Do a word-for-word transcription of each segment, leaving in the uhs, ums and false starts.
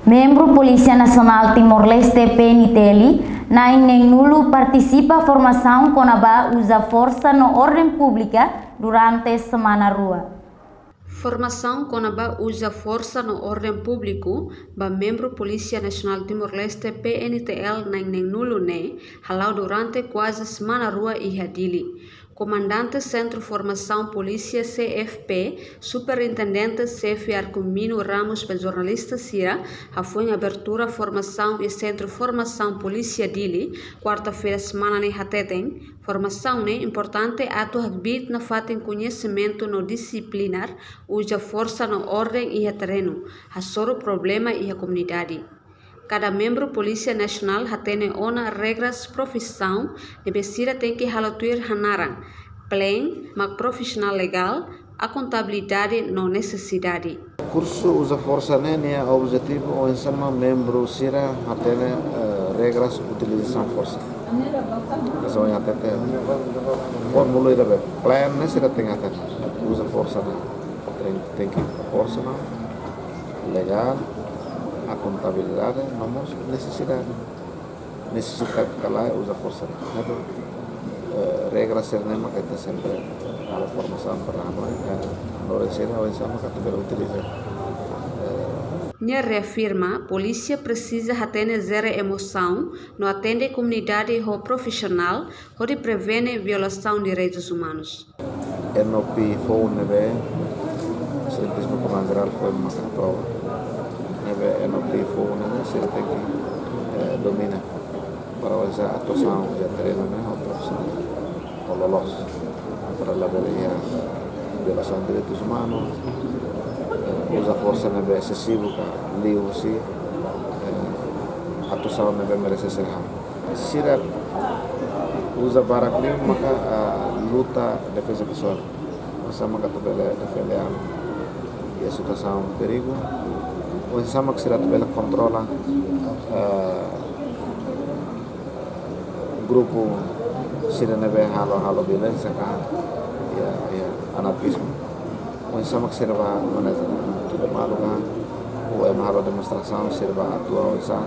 Membru Polísia Nasionál Timor-Leste, P N T L, na'in neen-nulu partisipa formasaun kona-ba uza forsa no orden públika durante semana rua. Formasaun kona-ba uza forsa no orden públiku ba membru Polísia Nasionál Timor-Leste, P N T L, na'in neen-nulu ne'e hala'o durante kuaze semana rua iha Dili. Komandante Sentru Formasaun Polísia, C F P, Superintendente Xefe Arkumino Ramos ba jornalista sira hafoin abertura formasaun iha Sentru Formasaun Polísia Dili, kuarta-feira semana ne'e hateten, formasaun ne'e importante atu hakbiit nafatin koñesimentu no dixiplina uza forsa no orden iha terrenu, hasoru problema iha komunidade. Kada membru Polísia Nasionál hatene ona regras profisaun ne'ebé sira tenke halo tuir hanaran, plean, mak profisionál legál, akontabilidade no nesesidade. Kursu uza forsa ne'e nia objetivu oinsá mak membru sira hatene, eh, regras utilizasaun forsa. Entaun, hateten fórmula ida be plean ne'e sira tenke hatene uza forsa ne'e. Tenke, tenke proporsionál, legál, akontabilidade, no mós nesesidade. Nesesidade ka lae uza forsa ne'e. Entaun, eh, regra sira-ne'e mak ita sempre halo formasaun para hanorin, eh, hanorin sira oinsá mak atu bele utiliza. Eh, Nia reafirma, polísia presiza hatene jere emosaun no atende komunidade ho profisionál, hodi prevene violasaun direitus umanus. N O P foun ne'ebé, Excelentísima Komandante Jerál foin maka aprova. Ne'ebé N O P foun ne'ebé sira tenke, eh, domina. Para oinsá atuasaun iha terrenu ne'e ho profisionál, ho loloos. Para labele iha violasaun direitus umanus, eh, uza forsa ne'ebé esesivu ka liu husi, eh, atuasaun ne'ebé merese sira halo. Sira uza barak liu maka, ah, luta defeza pesoál. Oinsá mak atu bele defende an iha situasaun perigu. Oinsá mak sira atu bele kontrola, ah, grupu sira ne'ebé halo, halo violénsia ka, iha, iha anarkizmu. Oinsá mak sira bá maneja tuir malu ka, ou ema halo demonstrasaun, sira bá atua oinsá.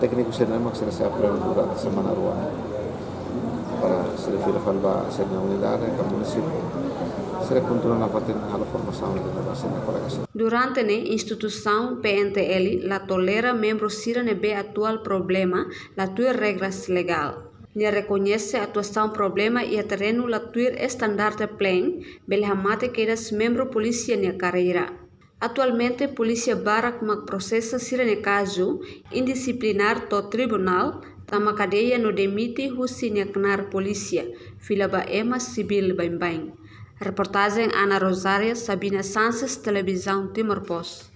Tékniku sira-ne'e mak sira sei aprende durante semana rua. Para sira fila fali ba sira-nia unidade ka munisípiu. Sira kontinua nafatin halo formasaun ida ba sira-nia kolega sira. Durante ne'e instituisaun P N T L la tolera membru sira ne'ebé atuál problema la tuir regras legál. Nia rekoñese atuasaun problema iha terrenu la tuir estandarte plean, bele hamate kedas membru polísia nia karreira. Atualmente, polísia barak mak prosesa sira-nia kazu indixiplina to'o tribunál, tama kadeia no demite husi nia knaar polísia, fila ba ema sivíl baibain. Reportajen Ana Rosária, Sabina Sanches, Televizaun Timor Post.